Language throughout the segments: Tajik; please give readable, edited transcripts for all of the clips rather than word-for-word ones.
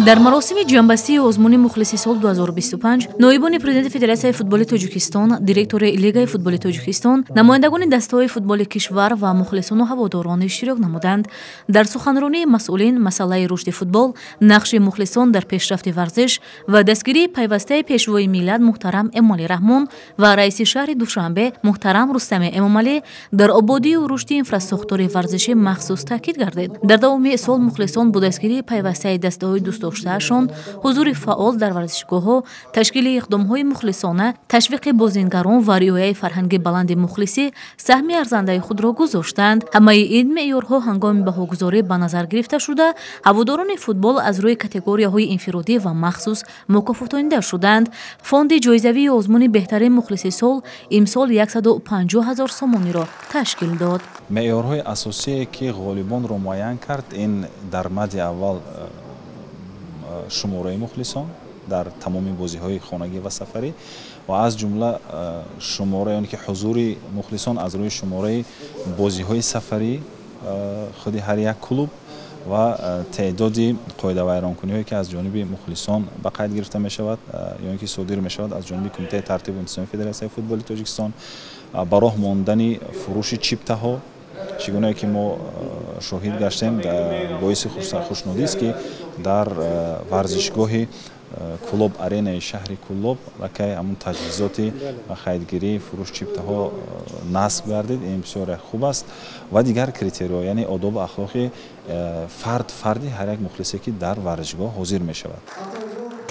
Дар маросими ҷамъбастии озмуни мухлиси сол 2025 ноибони президенти Федератсияи футболи Тоҷикистон, директори Лигаи футболи Тоҷикистон, намояндагони дастаҳои футболи кишвар ва мухлисону ҳаводорон иштирок намуданд. Дар суханронии масъулин масъалаи рушди футбол, нақши мухлисон дар пешрафти варзиш ва дастгирии пайвастаи пешвои миллат муҳтарам Эмомалӣ Раҳмон ва раиси шаҳри Душанбе муҳтарам Рустами Эмомалӣ дар ободию рушди инфрасохтори варзишӣ махсус таъкид гардид. Дар давоми сол мухлисон бо дастгирии пайвастаи дастаҳои дӯстдоштаашон, ҳузури фаъол дар варзишгоҳҳо, ташкили иқдомҳои мухлисона, ташвиқи бозингарон ва риояи фарҳанги баланди мухлисӣ саҳми арзандаи худро гузоштанд. Ҳамаи ин меъёрҳо ҳангоми баҳогузорӣ ба назар гирифта шуда, ҳаводорони футбол аз рӯи категорияҳои инфиродӣ ва махсус мукофотонида шуданд. Фонди ҷоизавии озмуни беҳтарин мухлиси сол имсол 150 000 сомониро ташкил дод. Меъёрҳои асосие, ки ғолибонро муайян кард, ин дар мадди аввал шумораи мухлисон дар тамоми бозиҳои хонагӣ ва сафарӣ ва аз ҷумла шумора, ёне ки ҳузури мухлисон аз рӯи шумораи бозиҳои сафарӣ худи ҳар як клуб ва теъдоди қоидавайронкуниҳое, ки аз ҷониби мухлисон ба қайд гирифта мешавад ё ин ки содир мешавад аз ҷониби Кумитаи тартибу интизоми Федератсияи футболи Тоҷикистон, ба роҳ мондани фурӯши чиптаҳо, чӣ гунае ки мо шоҳид гаштем. Боиси хушнудист, ки дар варзишгоҳи Кӯлоб Аренаи шаҳри Кӯлоб аллакай ҳамун таҷҳизоти харидгирии фурӯш чиптаҳо насб гардид. Ин бисёр хуб аст. Ва дигар критериҳо, яъне одобу ахлоқи фарди ҳар як мухлисе, ки дар варзишгоҳ ҳозир мешавад.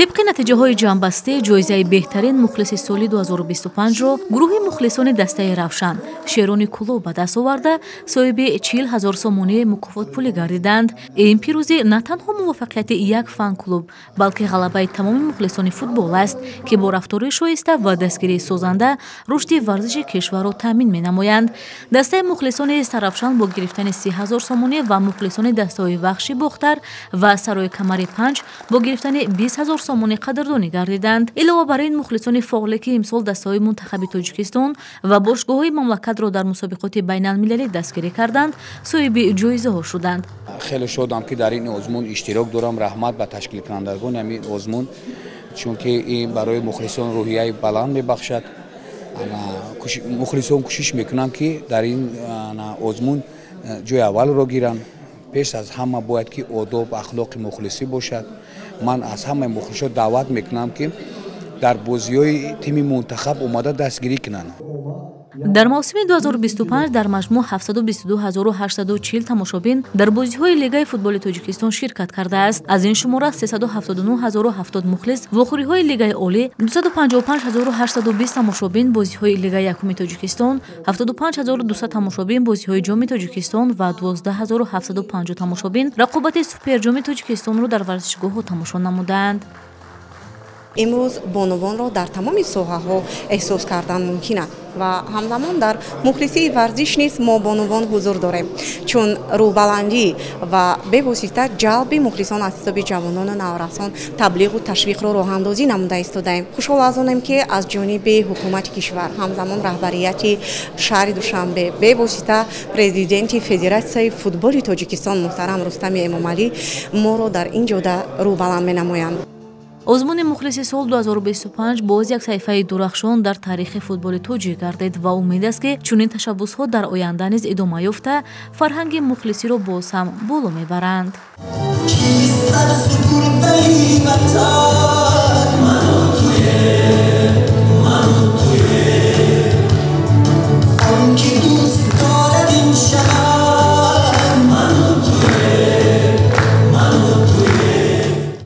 Тибқи натиҷаҳои ҷамъбастӣ, ҷоизаи беҳтарин мухлиси соли 2025-ро гурӯҳи мухлисони дастаи Равшан, Шерони Кӯлоб ба даст оварда, соҳиби 40 000 сомонии мукофотпулӣ гардиданд. Ин пирӯзӣ на танҳо муваффақияти як фан-клуб, балки ғалабаи тамоми мухлисони футбол аст, ки бо рафтори шоиста ва дастгирии созанда рушди варзиши кишварро таъмин менамоянд. Дастаи мухлисони Сарафшан бо гирифтани 30 000 сомонӣ ва мухлисони дастаҳои Вахши Бохтар ва Сарои Камари Панҷ бо гирифтани 20 000 сомонӣ қадрдонӣ гардиданд. Илова бар ин, мухлисони фаъоле, ки имсол дастаҳои мунтахаби Тоҷикистон ва бошгоҳҳои мамлакатро дар мусобиқоти байналмилалӣ дастгирӣ карданд, соҳиби ҷоизаҳо шуданд. Хеле шодам, ки дар ин озмун иштирок дорам. Раҳмат ба ташкилкунандагони ҳамин озмун, чунки ин барои мухлисон рӯҳияи баланд мебахшад. Мухлисон кӯшиш мекунанд, ки дар ин озмун ҷои аввалро гиранд. Пеш аз ҳама бояд, ки одоб ахлоқи мухлисӣ бошад. Ман аз ҳамаи мухлисот даъват мекунам, ки дар бозиҳои тими мунтахаб омада дастгирӣ кунанд. Дар мавсими 2025 дар маҷмӯъ 722 840 тамошобин дар бозиҳои Лигаи футболи Тоҷикистон ширкат кардааст. Аз ин шумора 379 070 мухлис вохӯриҳои Лигаи олӣ, 255 820 тамошобин бозиҳои Лигаи якуми Тоҷикистон, 75 200 тамошобин бозиҳои Ҷоми Тоҷикистон ва 12 750 тамошобин рақобати Суперҷоми Тоҷикистонро дар варзишгоҳҳо тамошо намуданд. Имрӯз бонувонро дар тамоми соҳаҳо эҳсос кардан мумкин аст ва ҳамзамон дар мухлисии варзиш низ мо бонувон ҳузур дорем, чун рӯҳбаландӣ ва бевосита ҷалби мухлисон аз ҳисоби ҷавонону наврасон, таблиғу ташвиқро роҳандозӣ намуда истодаем. Хушҳол аз онем, ки аз ҷониби ҳукумати кишвар, ҳамзамон раҳбарияти шаҳри Душанбе, бевосита президенти Федератсияи футболи Тоҷикистон муҳтарам Рустами Эмомалӣ моро дар ин ҷода рӯҳбаланд менамоянд. Озмуни мухлиси сол 2025 боз як саҳифаи дурахшон дар таърихи футболи тоҷик гардид ва умед аст, ки чунин ташаббусҳо дар оянда низ идома ёфта, фарҳанги мухлисиро боз ҳам боло мебаранд. Кист сар супурдаи ватан.